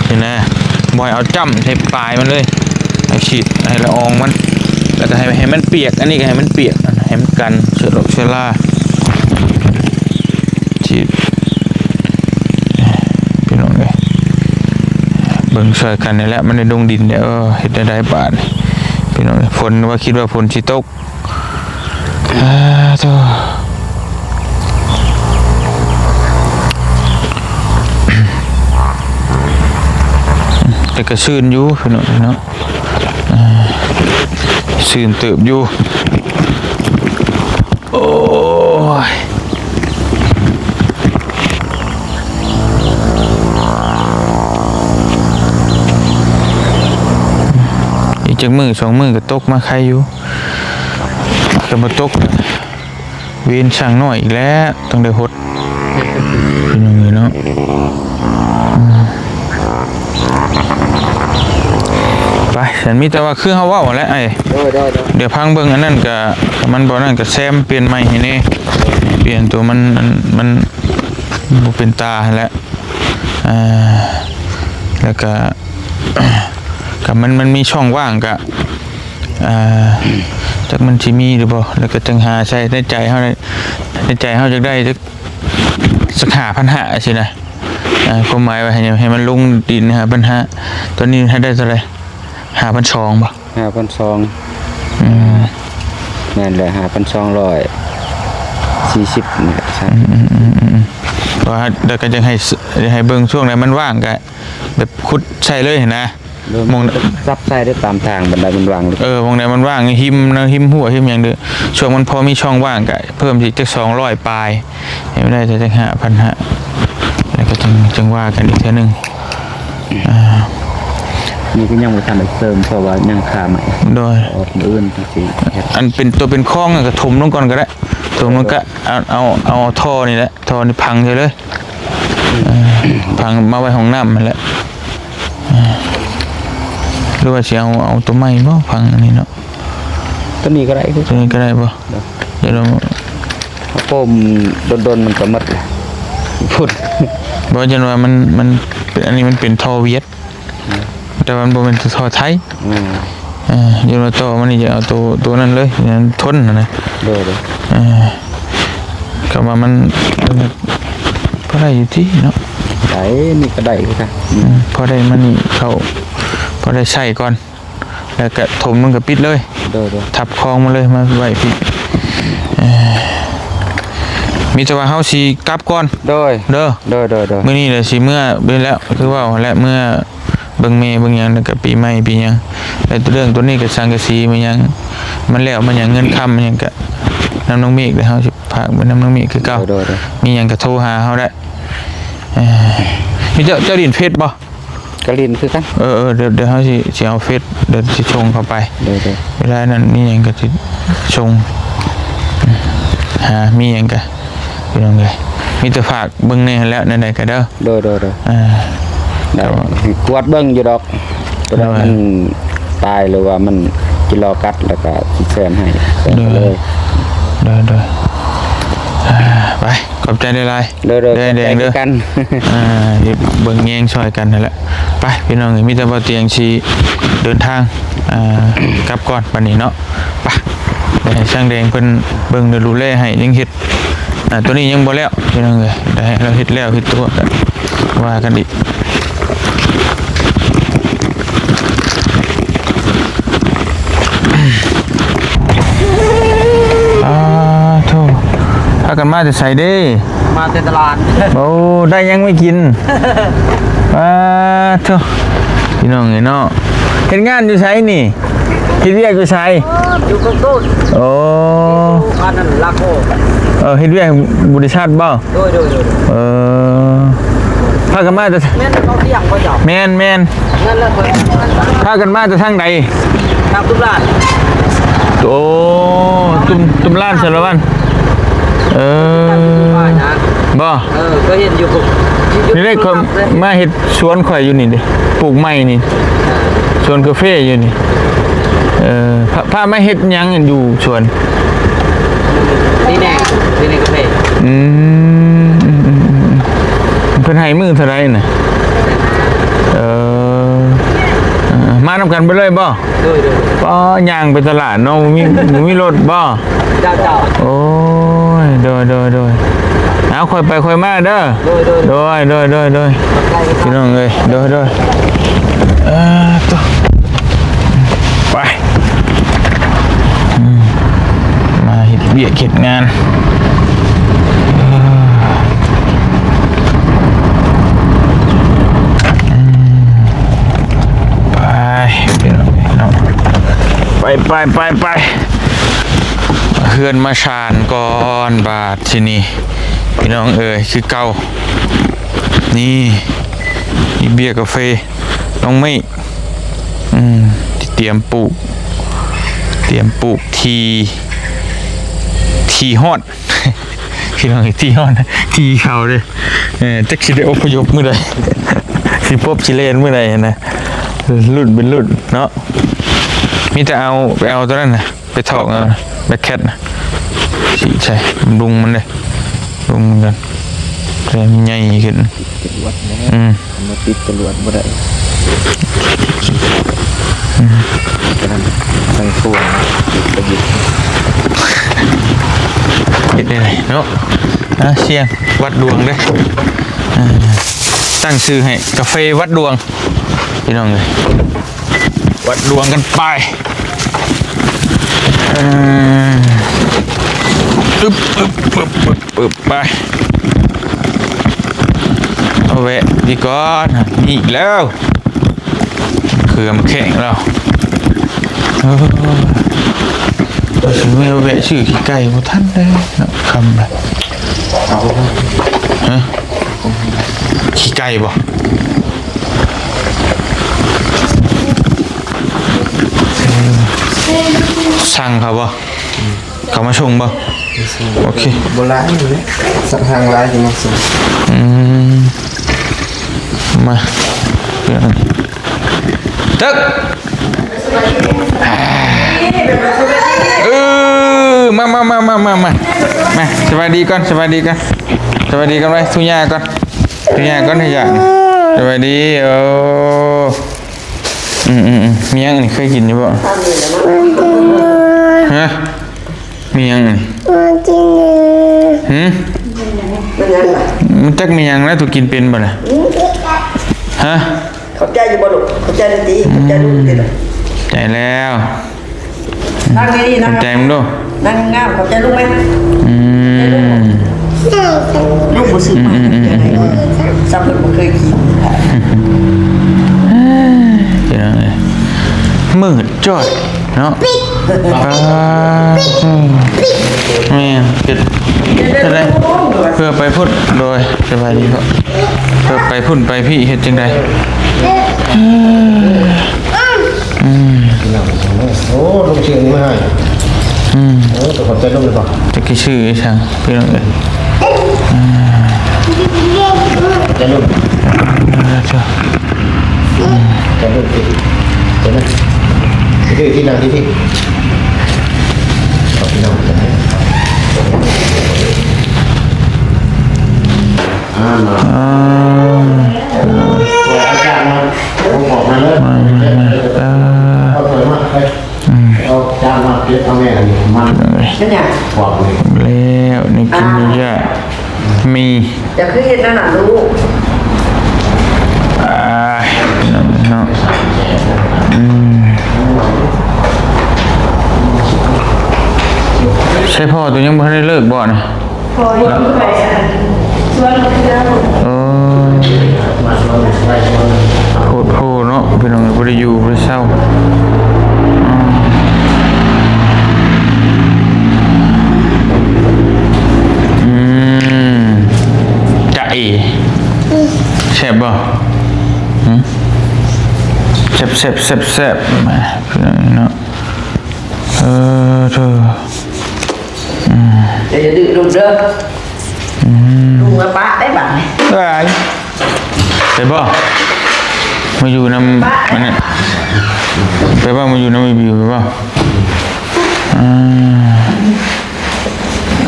ນີ້ນະ ບໍ່ໃຫ້ເອົາຈ້ຳໃສ່ປາຍມັນເລີຍ ໃຫ້ສີດໃຫ້ລະອອງມັນ ແລ້ວກໍໃຫ້ ໃຫ້ມັນປຽກ ອັນນີ້ກໍໃຫ້ມັນປຽກ ໃຫ້ມັນກັນເຊື້ອໂລກເຊື້ອລາ ທີ່ ພີ່ນ້ອງເອີຍ ເບິ່ງຊ່ອຍກັນນີ້ແຫຼະ ມັນໄດ້ລົງດິນແລ້ວ ເອີ ເຮັດແນວໃດບາດນີ້ ພີ່ນ້ອງເອີຍ ຝົນວ່າ ຄິດວ່າຝົນຊິຕົກ ອາ ໂທ້ ແຕ່ກໍຊື່ນຢູ່ ພີ່ນ້ອງເນາະ ອາ ຊື່ນເຕີບຢູ່. ໂອ້ຍ ອີກຈັກມື້ສອງມື້ກໍຕົກມາໄຄຢູ່ ຄັນບໍ່ຕົກ ເວນຊ່າງນ້ອຍອີກແລ້ວ ຕ້ອງໄດ້ຫົດ ເປັນຫຍັງນີ້ເນາະ ອືມ ໄປ ຊັ້ນມີແຕ່ວ່າຄືເຮົາເວົ້າຫັ້ນແຫຼະ ອ້າຍ ໂດຍ ໂດຍ ໂດຍ ດຽວພັງເບິ່ງອັນນັ້ນກະ ມັນບໍ່ນັ້ນກະແຊມປ່ຽນໃໝ່ໃຫ້ແດ່ ປ່ຽນໂຕມັນ ອັນ ມັນບໍ່ເປັນຕາຫັ້ນແຫຼະ. ອ່າ ແລ້ວກະ ກະມັນ ມັນມີຊ່ອງວ່າງກະ ອ່າ ຈັກມັນຊິມີຫຼືບໍ່ ແລ້ວກະຈັ່ງຫາໃສ່. ໃນໃຈເຮົາ ໃນໃຈເຮົາຢາກໄດ້ຈັກ ສັກຫ້າພັນຫ້າຊີ້ນະ. ອ່າ ຄວາມໝາຍວ່າໃຫ້ ໃຫ້ມັນລົງດິນຫ້າພັນຫ້າ. ຕອນນີ້ໃຫ້ໄດ້ເທົ່າໃດ? ຫ້າພັນສອງບໍ່? ຫ້າພັນສອງ. ອືມ ແມ່ນແຫຼະ ຫ້າພັນສອງຮ້ອຍສີ່ສິບນີ້ແຫຼະ. ອືມໆ ແລ້ວກໍຢາກໃຫ້ ຢາກໃຫ້ເບິ່ງຊ່ວງໃດມັນວ່າງ ກໍແບບຂຸດໃສ່ເລີຍຫັ້ນນະ. ໂດຍ ໝ່ອງ ຈັບໃສ່ໄດ້ຕາມທາງ ບັນໄດມັນວ່າງ. ເອີ ໝ່ອງໃດມັນວ່າງ ຮິມນະ ຮິມຮົ້ວ ຮິມຫຍັງເດີ ຊ່ວງມັນພໍມີຊ່ອງວ່າງ ກໍເພີ່ມອີກຈັກສອງຮ້ອຍປາຍ ໃຫ້ມັນໄດ້ຈັກຫ້າພັນຫ້າ ແລ້ວກໍຈັ່ງ ຈັ່ງວ່າກັນອີກເທື່ອໜຶ່ງ. ອ່າ ນີ້ກໍຍັງບໍ່ທັນໄດ້ເສີມ ເພາະວ່າຍັງຄາໃໝ່. ໂດຍ ອອກມື້ອື່ນຈັ່ງຊີ້. ອັນເປັນຕົວເປັນຄອງກໍຖົມລົງກ່ອນກໍໄດ້ ຖົມລົງກໍເອົາ ເອົາ ເອົາທໍ່ນີ້ແຫຼະ ທໍ່ນີ້ພັງໃສ່ເລີຍ. ເອີ ພັງມາໄວ້ຫ້ອງນ້ຳຫັ້ນແຫຼະ. ເອີ ຫຼືວ່າຊິເອົາ ເອົາຕົວໃໝ່ບໍ່ ພັງອັນນີ້ເນາະ? ຕົວນີ້ກໍໄດ້ຄື ຕົວນີ້ກໍໄດ້ບໍ່? ໂດຍ ດຽວເຮົາ ເຮົາປ້ມດົນໆ ມັນກໍໝົດແຫຼະ ພຸ້ນ. ບໍ່ ຢ້ານວ່າມັນ ມັນ ອັນນີ້ມັນເປັນທໍ່ຫວຽດ ແຕ່ວ່າມັນບໍ່ແມ່ນທໍ່ໄທ. ອືມ ເອີ ຢູ່ລະຕໍ່ມັນນີ້ຈະເອົາໂຕ ໂຕນັ້ນເລີຍ ມັນທົນຫັ້ນນະ. ໂດຍ ໂດຍ ເອີ ກໍວ່າມັນ ມັນພໍໄດ້ຢູ່ຕິເນາະ. ໄດ້ ນີ້ກໍໄດ້ຄືກັນ. ອືມ ພໍໄດ້ມານີ້ເຂົ້າ ພໍໄດ້ໃຊ້ກ່ອນ ແລ້ວກໍຖົມມັນກໍປິດເລີຍ. ໂດຍ ໂດຍ ທັບຄອງມາເລີຍ ມາໄວ້ພີ້. ເອີ ມີແຕ່ວ່າເຮົາຊິກັບກ່ອນ. ໂດຍ ເດີ ໂດຍ ໂດຍ ໂດຍ ມື້ນີ້ແຫຼະຊິເມືອເບິດແລ້ວ ຄືເວົ້າຫັ້ນແຫຼະ ເມືອ ເບິ່ງແມ່ເບິ່ງຫຍັງ ແລ້ວກະປີໃໝ່ປີຫຍັງ ແລ້ວເລື່ອງໂຕນີ້ກະສັງກະສີແມ່ນຫຍັງ ມັນແລ້ວ ມັນຫຍັງ ເງິນຄຳມັນຫຍັງກະນຳນ້ອງເມກເດີ. ເຮົາຊິຝາກໄວ້ນຳນ້ອງເມກຄືເກົ່າ. ໂດຍ ໂດຍ ໂດຍ ມີຫຍັງກະໂທຫາເຮົາໄດ້. ເອີ ມີເຈົ້າ ເຈົ້າຫຼິ້ນເຟສບໍ່? ກະຫຼິ້ນຄືກັນ. ເອີ ເອີ ດຽວ ດຽວເຮົາຊິ ຊິເອົາເຟສ ດຽວຊິສົ່ງເຂົ້າໄປ. ໂດຍ ໂດຍ ເວລານັ້ນມີຫຍັງກະຊິສົ່ງ ຫາ ມີຫຍັງກະ ພີ່ນ້ອງເອີຍ ມີແຕ່ຝາກເບິ່ງແດ່ຫັ້ນແຫຼະ ແນວໃດກໍເດີ. ໂດຍ ໂດຍ ໂດຍ ອ່າ ໄດ້ ກວດເບິ່ງຢູ່ດອກ ໂຕໃດມັນຕາຍ ຫຼືວ່າມັນກິນລໍກັດ ແລ້ວກໍຊິແຊມໃຫ້ ແຊມໄປເລີຍ. ໂດຍ ໂດຍ ອ່າ ໄປ ຂອບໃຈຫຼາຍໆ. ໂດຍ ໂດຍ ແດງເດີ ກັນ ອ່າ ເບິ່ງແຍງຊ່ອຍກັນຫັ້ນແຫຼະ. ໄປ ພີ່ນ້ອງເອີຍ ມີແຕ່ບໍ່ຕຽງຊິເດີນທາງ ອ່າ ກັບກ່ອນບັດນີ້ເນາະ. ໄປ ໃຫ້ຊ່າງແດງເພິ່ນເບິ່ງ ດູແລໃຫ້ ຍັງເຮັດ ອ່າ ຕົວນີ້ຍັງບໍ່ແລ້ວ ພີ່ນ້ອງເອີຍ ໄດ້ໃຫ້ລາວເຮັດແລ້ວເຮັດຕົວະ ວ່າກັນອີກ. ອາໂທ້ ພາກັນມາແຕ່ໃສເດ້? ມາແຕ່ຕະຫຼາດ. ໂອ້ ໄດ້ຫຍັງໄວ້ກິນ? ອາໂທ້ ພີ່ນ້ອງເອີຍເນາະ ເຮັດງານຢູ່ໃສນີ້? ເຮັດວຽກຢູ່ໃສ? ຢູ່ເມືອງຕົ້ນ. ໂອ້ ຢູ່ອັນນັ້ນລາໂກ. ເອີ ເຮັດວຽກບໍລິສັດບໍ່? ໂດຍ ໂດຍ ໂດຍ ໂດຍ. ເອີ ພາກັນມາແຕ່ ແມ່ນເຂົາທ່ຽງບໍ່ເຈົ້າ? ແມ່ນ ແມ່ນ ນັ້ນແຫຼະ ພາກັນມາແຕ່ທາງໃດ? ທາງຕຸ້ມລານ. ໂອ້ ຕຸ້ມ ຕຸ້ມລານສາລະວັນ. ເອີ ບໍ່ ເອີ ກໍເຫັນຢູ່ ນີ້ເດ້ ຂ້ອຍມາເຮັດສວນຂ້ອຍຢູ່ນີ້ເດ້ ປູກໄມ້ນີ້ ສວນກາເຟຢູ່ນີ້. ເອີ ພາ ພາມາເຮັດຫຍັງຢູ່ສວນ? ນີ້ແນ່ ນີ້ແນ່ກາເຟ. ອືມ ອືມ ເພິ່ນໃຫ້ມື້ເທົ່າໃດນະ? ເອີ ເອີ ມານຳກັນໄປເລີຍບໍ່? ໂດຍ ໂດຍ ໂດຍ. ປ້າ ຍ່າງໄປຕະຫຼາດເນາະ ບໍ່ມີ ບໍ່ມີລົດບໍ່? ເຈົ້າ ເຈົ້າ. ໂອ້ຍ ໂດຍ ໂດຍ ໂດຍ. ເອົາ ຄ່ອຍໄປຄ່ອຍມາເດີ. ໂດຍ ໂດຍ ໂດຍ. ໂດຍ ໂດຍ ໂດຍ ພີ່ນ້ອງເອີຍ ໂດຍ ໂດຍ. ເອີ ໂຕ ໄປ ອືມ ມາເຮັດວຽກເຮັດງານ. ເອີ ອືມ ໄປ ພີ່ນ້ອງເນາະ ໄປ ໄປ ໄປ ໄປ. ເຮືອນມາຊານກ່ອນບາດທີນີ້ ພີ່ນ້ອງເອີຍ ຄືເກົ່າ. ນີ້ ມີເບຍກາເຟ ນ້ອງເມກ ອືມ ຕຽມປູກ ຕຽມປູກທີ່ ທີ່ຮອດ ພີ່ນ້ອງເອີຍ ທີ່ຮອດ ທີ່ເຂົາເດ້. ເອີ ຈັກຊິໄດ້ອົບພະຍົບມື້ໃດ ຊິປົບຊິແລ່ນມື້ໃດຫັ້ນນະ ລຸ້ນເປັນລຸ້ນເນາະ. ມີແຕ່ເອົາ ໄປເອົາຕົວນັ້ນນະ ໄປຖອກເອົາ ແບັກແຄັດນະ ສີໃສ່ບຳລຸງມັນເດ້. ລົງກັນ ແຕ່ມັນໃຫຍ່ຂຶ້ນ ຕິດຈະລວດແລ້ວ ອືມ ມາຕິດຈະລວດບໍ່ໄດ້ ອືມ ກຳລັງຕັ້ງໂຄງ ເຮັດໄດ້ເນາະ ອ່າ ສ່ຽງວັດດວງເດີ້ ອ່າ ຕັ້ງຊື່ໃຫ້ກາເຟວັດດວງ ພີ່ນ້ອງເອີຍ ວັດດວງກັນໄປ ເອີ ອຶບ ອຶບ ອຶບ ອຶບ ອຶບ ໄປ ເອົາແວະດີກ່ອນ ມີອີກແລ້ວ ເຄື່ອງແຂງແລ້ວ ເອີ ວ່າຊິແວະຊື້ຂີ້ໄກ່ບໍ່ທັນເດ້ເນາະ ຄ່ຳແລ້ວ ຮະ ຂີ້ໄກ່ບໍ່? ເອີ ສັ່ງເຂົາບໍ່? ເຂົາມາສົ່ງບໍ່? ໂອເຄ ບໍ່ຫຼາຍເລີຍ ສັ່ງທາງໄລນ໌ກໍມາສົ່ງ ອືມ ມາ ເອີ ຕຶກ ເອີ ມາ ມາ ມາ ມາ ມາ ມາ ສະບາຍດີກ່ອນ ສະບາຍດີກ່ອນ ສະບາຍດີກ່ອນໄວ້ ທຸຍ່າກ່ອນ ທຸຍ່າກ່ອນ ທຸຍ່າ ສະບາຍດີ ໂອ້ ອືມໆໆ ມີຫຍັງນີ້ ເຄີຍກິນຢູ່ບໍ່? ຮະ? ມີຫຍັງນີ້? ຫື? ມັນຈັກມີຫຍັງແລ້ວ ຕູກິນເປັນບໍ່ລະ? ຮະ? ເຂົ້າໃຈຢູ່ບໍ່ລູກ? ເຂົ້າໃຈແລ້ວຕິ? ເຂົ້າໃຈລູກຕິລະ? ໃຈແລ້ວ ນັ່ງດີໆ ນັ່ງ ເຂົ້າໃຈມຶງດູ ນັ່ງງາມ ເຂົ້າໃຈລູກໄໝ? ອືມ ລູກບໍ່ຊື້ມາ ອືມໆໆ ຊ້ຳເພິ່ນບໍ່ເຄີຍກິນ ພີ່ນ້ອງເອີຍ ມືດຈ້ອຍເນາະ ປາດ ແມ່ນ ເຮັດ ເຮັດໄດ້ ເພື່ອໄປພຸ້ນ ໂດຍ ສະບາຍດີເນາະ ເພື່ອໄປພຸ້ນໄປພີ້ ເຮັດຈັ່ງໃດ? ອືມ ໂອ້ ລົງຊື່ນີ້ມາໃຫ້ ອືມ ໂອ້ ຂອບໃຈລຸງເລີຍບໍ່? ຈັກຊິຊື້ອີ່ຫຍັງ ພີ່ນ້ອງເອີຍ ອືມ ຂອບໃຈລຸງ ອືມ ຂອບໃຈລຸງ ເປັນ ເປັນ ທີ່ ທີ່ນັ່ງທີ່ ທີ່ ເອົາ ພີ່ນ້ອງ ອ່າ ມາ ອ່າ ຊ່ວຍເອົາຈານມາ ເອົາອອກມາເລີຍ ມາ ມາ ມາ ເອີ ເອົາຖ້ວຍມາ ໄປ ອືມ ເອົາຈານມາເກັບເອົາແມ່ອັນນີ້ ມັນ ເປັນຫຍັງ? ບອກເລີຍ ແລ້ວ ນີ້ກິນຢູ່ຍາກ ມີ ຢ່າຄືເຮັດແນວນັ້ນລູກ ອາຍ ເນາະ ອືມ ໃຊ່ພໍ່ໂຕຍັງບໍ່ທັນໄດ້ເລີກບໍ່ນີ້? ພໍຢູ່ໄປຊະ ຊວນເຂົາເຈົ້າ ເອີ ໂພດໂພເນາະ ພີ່ນ້ອງ ບໍ່ໄດ້ຢູ່ ບໍ່ໄດ້ເຊົາ ອືມ ອືມ ຈະເອ ແຊບບໍ່? ຫື? ແຊບໆໆໆ ມາ ພີ່ນ້ອງເນາະ ເອີ ເທີ ອືມ ຢ່າດື້ລູກເດີ ອືມ ລຸງມາປະໄດ້ບາດນີ້ ໄປບໍ່? ມາຢູ່ນຳ ປະ ອັນນັ້ນ ໄປບໍ່? ມາຢູ່ນຳອີ່ບິວໄປບໍ່? ອ່າ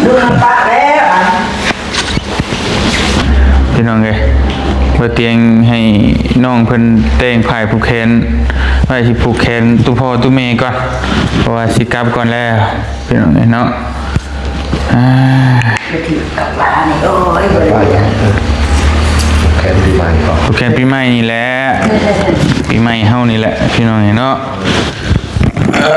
ລຸງມາປະແລ້ວ ພີ່ນ້ອງເອີຍ ບ່າວຕຽງໃຫ້ນ້ອງເພິ່ນແຕ່ງຜ້າຜູກແຂນໄວ້ ຊິຜູກແຂນຕູ້ພໍ່ຕູ້ແມ່ກ່ອນ ເພາະວ່າຊິກັບກ່ອນແລ້ວ ພີ່ນ້ອງເອີຍເນາະ ອ່າ ແຂນປີໃໝ່ກໍ ແຂນປີໃໝ່ນີ້ແຫຼະ ປີໃໝ່ເຮົານີ້ແຫຼະ ພີ່ນ້ອງເອີຍເນາະ. ເອີ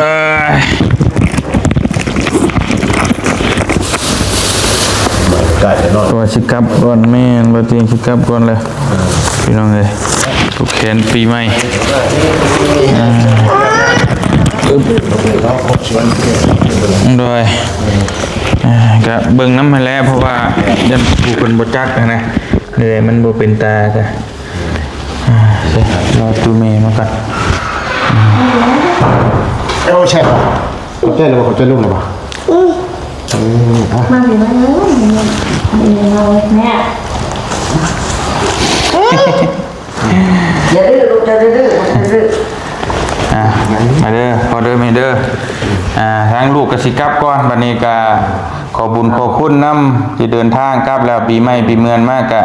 ໃກ້ແລ້ວເນາະ ວ່າຊິກັບກ່ອນ ແມ່ນ ວ່າຕຽງຊິກັບກ່ອນແລ້ວ ພີ່ນ້ອງເອີຍ ຜູກແຂນປີໃໝ່ ອ່າ ອຶບ ໂດຍ ອ່າ ກະເບິ່ງນຳຫັ້ນແຫຼະ ເພາະວ່າຢ້ານຜູ້ເພິ່ນບໍ່ຈັກຫັ້ນນະ ເອີ ມັນບໍ່ເປັນຕາກະ ອ່າ ລໍຕູ້ແມ່ມາກ່ອນ ເອົາແຊບບໍ່? ຂອບໃຈແລ້ວບໍ່? ຂອບໃຈລຸງແລ້ວບໍ່? ອືມ ເອີ ເອົາ ມາ ມາ ມາ ແມ່ ຢ່າດື້ລູກ ຢ່າດື້ ຢ່າດື້. ອ່າ ມາເດີພໍ່ເດີແມ່ເດີ ອ່າ ທາງລູກກໍຊິກັບກ່ອນ ບັດນີ້ກໍຂອບບຸນຂອບຄຸນນຳທີ່ເດີນທາງກັບແລ້ວ ປີໃໝ່ປີເມືອນມາກໍ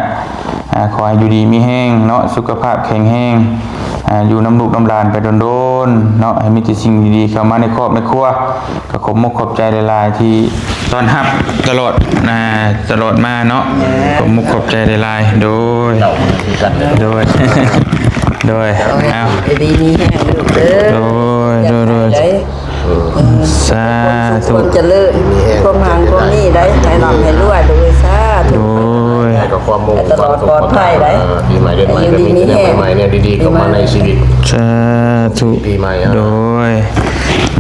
ອ່າ ຂໍໃຫ້ຢູ່ດີມີແຮງເນາະ ສຸຂະພາບແຂງແຮງ ອ່າ ຢູ່ນຳລູກນຳຫຼານໄປດົນໆເນາະ ໃຫ້ມີແຕ່ສິ່ງດີໆເຂົ້າມາໃນຄອບໃນຄົວ ກໍຂອບມຸກຂອບໃຈຫຼາຍໆທີ່ຕ້ອນຮັບຕະຫຼອດ ອ່າ ຕະຫຼອດມາເນາະ ຂອບມຸກຂອບໃຈຫຼາຍໆ ໂດຍ ໂດຍ ໂດຍ ເອົາ ຢູ່ດີມີແຮງລູກເດີ ໂດຍ ໂດຍ ໂດຍ ສາທຸ ຄວາມສຸກຄວາມຈະເລີນ ຄວາມຮັ່ງຄວາມມີໄດ້ ໃຫ້ຮ່ຳໃຫ້ລວຍ ໂດຍ ສາທຸ ໂດຍ ໃຫ້ກັບຄວາມມຸ່ງ ໃຫ້ຕະຫຼອດປອດໄພໄດ້ ເອີ ປີໃໝ່ເດືອນໃໝ່ ໃຫ້ຢູ່ດີມີແຮງ ກໍມີແຕ່ສິ່ງໃໝ່ໆແນວດີໆເຂົ້າມາໃນຊີວິດ ສາທຸ ປີໃໝ່ ໂດຍ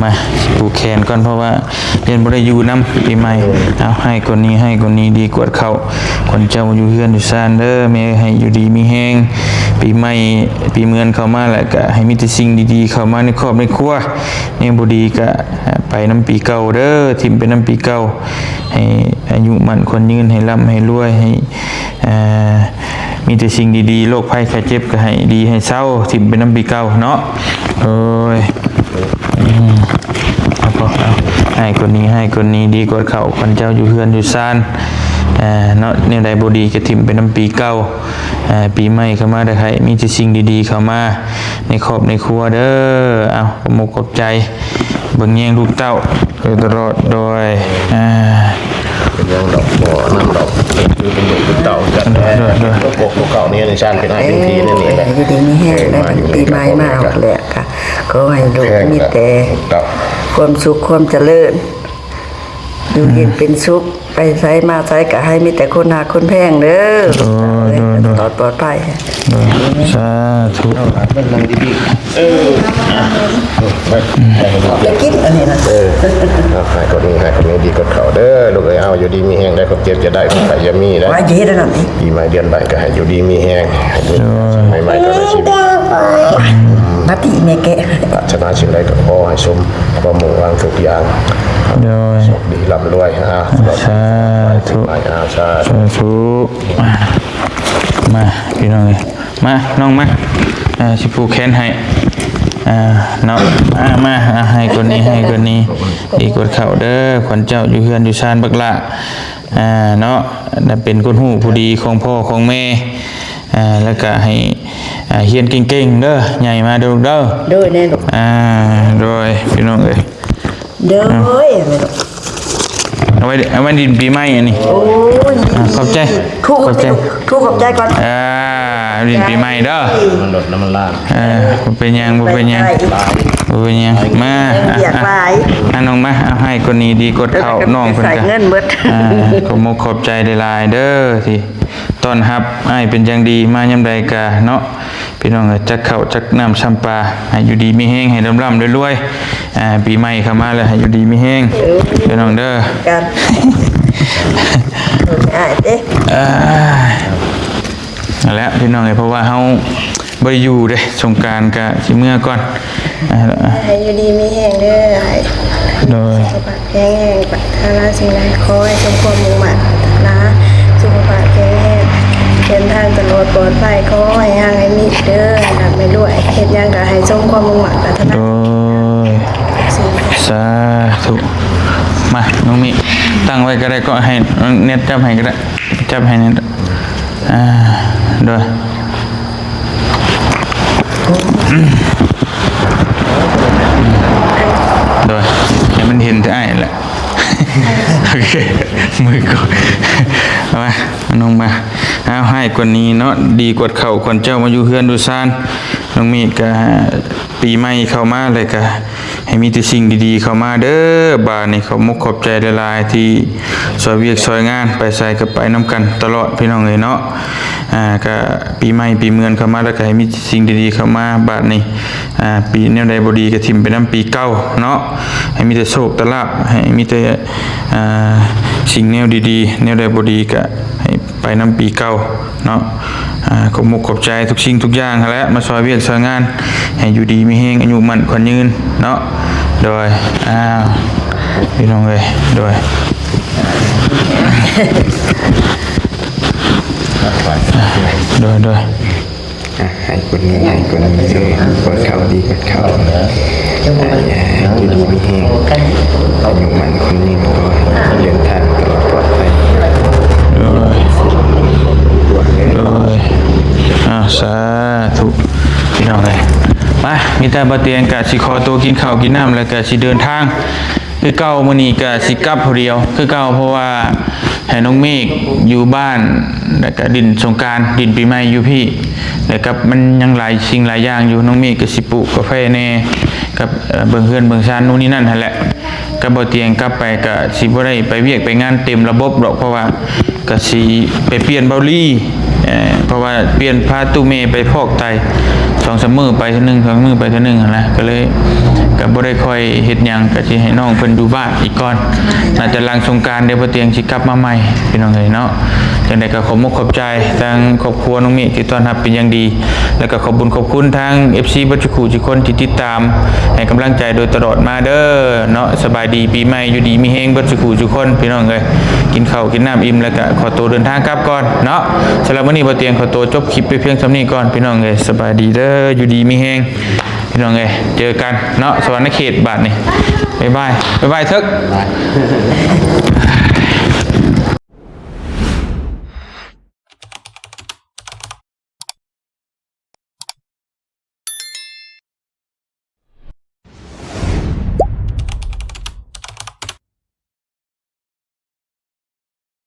ມາຜູກແຂນກ່ອນ ເພາະວ່າ ຢ້ານບໍ່ໄດ້ຢູ່ນຳປີໃໝ່ ເອົາ ໃຫ້ກວ່ານີ້ ໃຫ້ກວ່ານີ້ ດີກວດເຂົ້າ ຂວັນເຈົ້າຢູ່ເຮືອນຢູ່ຊານເດີ ແມ່ເອີຍ ໃຫ້ຢູ່ດີມີແຮງ ປີໃໝ່ປີເມືອນເຂົ້າມາ ແລ້ວກະໃຫ້ມີແຕ່ສິ່ງດີໆເຂົ້າມາໃນຄອບໃນຄົວ ແນວບໍ່ດີກະໄປນຳປີເກົ່າເດີ ຖິ້ມໄປນຳປີເກົ່າ ໃຫ້ອາຍຸໝັ້ນຂວັນຍືນ ໃຫ້ລ່ຳໃຫ້ລວຍ ໃຫ້ ອ່າ ມີແຕ່ສິ່ງດີໆ ໂລກໄພໄຂ້ເຈັບກໍໃຫ້ດີໃຫ້ເຊົາ ຖິ້ມໄປນຳປີເກົ່າເນາະ ໂອ້ຍ ອືມ ເອົາ ເອົາ ໃຫ້ກວ່ານີ້ ໃຫ້ກວ່ານີ້ ດີກວ່າເຂົ້າ ຂວັນເຈົ້າຢູ່ເຮືອນຢູ່ຊານ ເອີ ເນາະ ແນວໃດບໍ່ດີກໍຖິ້ມໄປນຳປີເກົ່າ ເອີ ປີໃໝ່ເຂົ້າມາ ແລ້ວໃຫ້ມີແຕ່ສິ່ງດີໆເຂົ້າມາໃນຄອບໃນຄົວເດີ ເອົາ ຂອບມຸກຂອບໃຈ ເບິ່ງແຍງລູກເຕົ້າໂດຍຕະຫຼອດ ໂດຍ ອ່າ ເປັນຫຍັງດອກ ບໍ່ອັນນັ້ນດອກ ຄືເປັນລູກເປັນເຕົ້າກັນແທ້ ໂດຍ ໂດຍ ໂດຍ ໂດຍ ພວກເຂົານີ້ ຊານເປັນອ້າຍເປັນພີ່ ເອີ ນີ້ແຫຼະ ຢູ່ດີມີແຮງ ເອີ ໄດ້ປີໃໝ່ມາອອກແລ້ວກະ ຂໍໃຫ້ລູກມີແຕ່ຄວາມສຸກຄວາມຈະເລີນ ຢູ່ເຢັນເປັນສຸກ ໄປໃສມາໃສກະໃຫ້ມີແຕ່ຄົນຮັກຄົນແພງເດີ ໂດຍ ໂດຍ ໂດຍ ຕອດປອດໄພ ໂດຍ ສາທຸ ເອົາ ເບິ່ງນັ່ງດີໆ ເອີ ໄປ ໄປກິນອັນນີ້ນະ ເອີ ເອົາ ໃຫ້ກວ່ານີ້ ໃຫ້ກວ່ານີ້ ດີກວ່າເກົ່າເດີ ລູກເອີຍ ເອົາ ຢູ່ດີມີແຮງໄດ້ ຄວາມເຈັບຢ່າໄດ້ ຄວາມໄຂ້ຢ່າມີໄດ້ ວ່າເຮັດອັນນັ້ນຕິ ປີໃໝ່ເດືອນໃໝ່ກໍໃຫ້ຢູ່ດີມີແຮງ ໃຫ້ມີ ໂດຍ ໃໝ່ໆກໍໃນຊີວິດ ມາຕິແມ່ແກະ ປາດຖະໜາສິ່ງໃດກໍຂໍໃຫ້ສົມຄວາມມຸ່ງຫວັງທຸກຢ່າງ ໂດຍ ໂຊກດີລ່ຳລວຍ ອ່າ ສາທຸ ອ່າ ສາທຸ ສາທຸ ມາ ພີ່ນ້ອງເອີຍ ມາ ນ້ອງມາ ອ່າ ຊິຜູກແຂນໃຫ້ ອ່າ ເນາະ ອ່າ ມາ ອ່າ ໃຫ້ກວ່ານີ້ ໃຫ້ກວ່ານີ້ ດີກວ່າເກົ່າເດີ ຂວັນເຈົ້າຢູ່ເຮືອນຢູ່ຊານບັກຫຼ້າ ອ່າ ເນາະ ໄດ້ເປັນຄົນຮູ້ຜູ້ດີຂອງພໍ່ຂອງແມ່ ອ່າ ແລ້ວກະໃຫ້ ອ່າ ຮຽນເກັ່ງໆເດີ ໃຫຍ່ມາເດີລູກເດີ ໂດຍ ແນ່ລູກ ອ່າ ໂດຍ ພີ່ນ້ອງເອີຍ ໂດຍ ອ່າ ແມ່ລູກ ເອົາໄວ້ ເອົາໄວ້ດິນປີໃໝ່ອັນນີ້ ໂອ້ຍ ອ່າ ຂອບໃຈ ທຸກ ຂອບໃຈ ທຸກ ຂອບໃຈກ່ອນ ອ່າ ດິນປີໃໝ່ເດີ ມັນລົດແລ້ວມັນລ້າງ ເອີ ບໍ່ເປັນຫຍັງ ບໍ່ເປັນຫຍັງ ບໍ່ເປັນຫຍັງ ມາ ວຽກຫຼາຍ ອ່າ ນ້ອງມາ ເອົາ ໃຫ້ກວ່ານີ້ ດີກວ່າເກົ່າ ນ້ອງເພິ່ນກະ ໃຊ້ເງິນເບິດ ອ່າ ຂອບມຸກຂອບໃຈຫຼາຍໆເດີ ທີ່ຕ້ອນຮັບອ້າຍເປັນຢ່າງດີ ມາຍາມໃດກະເນາະ ພີ່ນ້ອງເອີຍ ຈັກເຂົ້າຈັກນ້ຳຊຳປາ ໃຫ້ຢູ່ດີມີແຮງ ໃຫ້ລ່ຳໆລວຍໆ ອ່າ ປີໃໝ່ເຂົ້າມາແລ້ວ ໃຫ້ຢູ່ດີມີແຮງ ເອີ ພີ່ນ້ອງເດີ ກັນ ອ້າຍເດ້ ອ່າ ນັ້ນແຫຼະ ພີ່ນ້ອງເອີຍ ເພາະວ່າເຮົາບໍ່ໄດ້ຢູ່ເດ້ ສົງການກະຊິເມືອກ່ອນ ອ່າ ໃຫ້ຢູ່ດີມີແຮງເດີອ້າຍ ໂດຍ ແຂງແຮງ ປາດຖະໜາສິ່ງໃດ ຂໍໃຫ້ສົມຄວາມມຸ່ງມາດປາດຖະໜາ ສຸຂະພາບແຂງແຮງ ເດີນທາງຕະຫຼອດປອດໄພ ຂໍໃຫ້ຮັ່ງໃຫ້ມີເດີ ໃຫ້ຮ່ຳໃຫ້ລວຍ ເຮັດຫຍັງກໍໃຫ້ສົມຄວາມມຸ່ງມາດປາດຖະໜາ ໂດຍ ສາທຸ ມາ ນ້ອງມິ ຕັ້ງໄວ້ກໍໄດ້ ກໍໃຫ້ແນດຈັບໃຫ້ກໍໄດ້ ຈັບໃຫ້ແນດ ອ່າ ໂດຍ ໂດຍ ໃຫ້ມັນເຫັນແຕ່ອ້າຍແຫຼະ ໂອເຄ ມືກອດ ເອົາມາ ນ້ອງມາ ເອົາ ໃຫ້ກວ່ານີ້ເນາະ ດີກວ່າເກົ່າ ຂວັນເຈົ້າມາຢູ່ເຮືອນຢູ່ຊານ ນ້ອງມີກະ ປີໃໝ່ເຂົ້າມາ ແລ້ວກະ ໃຫ້ມີແຕ່ສິ່ງດີໆເຂົ້າມາເດີ ບາດນີ້ ຂອບມຸກຂອບໃຈຫຼາຍໆ ທີ່ຊ່ອຍວຽກຊ່ອຍງານ ໄປໃສກໍໄປນຳກັນຕະຫຼອດ ພີ່ນ້ອງເອີຍເນາະ ອ່າ ກະປີໃໝ່ປີເມືອນເຂົ້າມາ ແລ້ວກະໃຫ້ມີແຕ່ສິ່ງດີໆເຂົ້າມາ ບາດນີ້ ອ່າ ປີແນວໃດບໍ່ດີກໍຖິ້ມໄປນຳປີເກົ່າເນາະ ໃຫ້ມີແຕ່ໂຊກແຕ່ລາບ ໃຫ້ມີແຕ່ ອ່າ ສິ່ງແນວດີໆ ແນວໃດບໍ່ດີກໍໃຫ້ໄປນຳປີເກົ່າ ເນາະ ອ່າ ຂອບມຸກຂອບໃຈທຸກສິ່ງທຸກຢ່າງຫັ້ນແຫຼະ ມາຊ່ອຍວຽກຊ່ອຍງານ ໃຫ້ຢູ່ດີມີແຮງ ອາຍຸໝັ້ນຂວັນຍືນເນາະ ໂດຍ ອ່າ ພີ່ນ້ອງເອີຍ ໂດຍ ໂດຍ ໂດຍ. ອ່ະ ໃຫ້ຄົນນີ້ ໃຫ້ຄົນນີ້ເດີ ກອດເຂົ່າດີ ກອດເຂົ່າ ໃຫ້ຢູ່ດີມີແຮງ ອາຍຸໝັ້ນຂວັນຍືນ ຂໍໃຫ້ເດີນທາງຕະຫຼອດປອດໄພ. ໂດຍ ໂດຍ ອາ ສາທຸ ພີ່ນ້ອງເອີຍ. ມາ ມີແຕ່ບ່າວຕຽງກະຊິຂໍໂຕກິນເຂົ້າກິນນ້ຳ ແລ້ວກະຊິເດີນທາງຄືເກົ່າ. ມື້ນີ້ກະຊິກັບຜູ້ດຽວຄືເກົ່າ ເພາະວ່າໃຫ້ນ້ອງເມກຢູ່ບ້ານ ແລ້ວກະຫຼິ້ນສົງການ ຫຼິ້ນປີໃໝ່ຢູ່ພີ້ ແລ້ວກະມັນຍັງຫຼາຍສິ່ງຫຼາຍຢ່າງຢູ່. ນ້ອງເມກກະຊິປູກກາແຟແດ່ ກັບ ເອີ ເບິ່ງເຮືອນເບິ່ງຊານ ໂນ່ນນີ້ນັ້ນຫັ້ນແຫຼະ. ກັບບ່າວຕຽງກັບໄປກະຊິບໍ່ໄດ້ໄປວຽກໄປງານເຕັມລະບົບດອກ ເພາະວ່າກະຊິໄປປ່ຽນເບົາລີ ເອີ ເພາະວ່າປ່ຽນ ພາຕູ້ແມ່ໄປຟອກໄຕ ສອງສາມມື້ໄປເທື່ອໜຶ່ງ ສອງມື້ໄປເທື່ອໜຶ່ງຫັ້ນນະ ກະເລີຍ ກະບໍ່ໄດ້ຄ່ອຍເຮັດຫຍັງ ກະຊິໃຫ້ນ້ອງເພິ່ນຢູ່ບ້ານອີກກ່ອນ. ໜ້າຈະຫຼັງສົງການເດ ບ່າວຕຽງຊິກັບມາໃໝ່ ພີ່ນ້ອງເອີຍເນາະ. ຈັ່ງໃດກະຂອບມຸກຂອບໃຈທາງຄອບຄົວນ້ອງເມກທີ່ຕ້ອນຮັບເປັນຢ່າງດີ ແລ້ວກະຂອບບຸນຂອບຄຸນທາງເອັຟຊີເບິດສູ່ຄູ່ສູ່ຄົນທີ່ຕິດຕາມໃຫ້ກຳລັງໃຈໂດຍຕະຫຼອດມາເດີເນາະ. ສະບາຍດີປີໃໝ່ ຢູ່ດີມີແຮງເບິດສູ່ຄູ່ສູ່ຄົນ ພີ່ນ້ອງເອີຍ. ກິນເຂົ້າກິນນ້ຳອີ່ມ ແລ້ວກະຂໍໂຕເດີນທາງກັບກ່ອນເນາະ. ສຳລັບມື້ນີ້ບ່າວຕຽງຂໍໂຕຈົບຄລິບໄປພຽງສ່ຳນີ້ກ່ອນ ພີ່ນ້ອງເອີຍ. ສະບາຍດີເດີ ຢູ່ດີມີແຮງ ພີ່ນ້ອງເອີຍ. ເຈີກັນເນາະ ສະຫວັນນະເຂດ ບາດນີ້. ບາຍບາຍ ບາຍບາຍເຖິກ.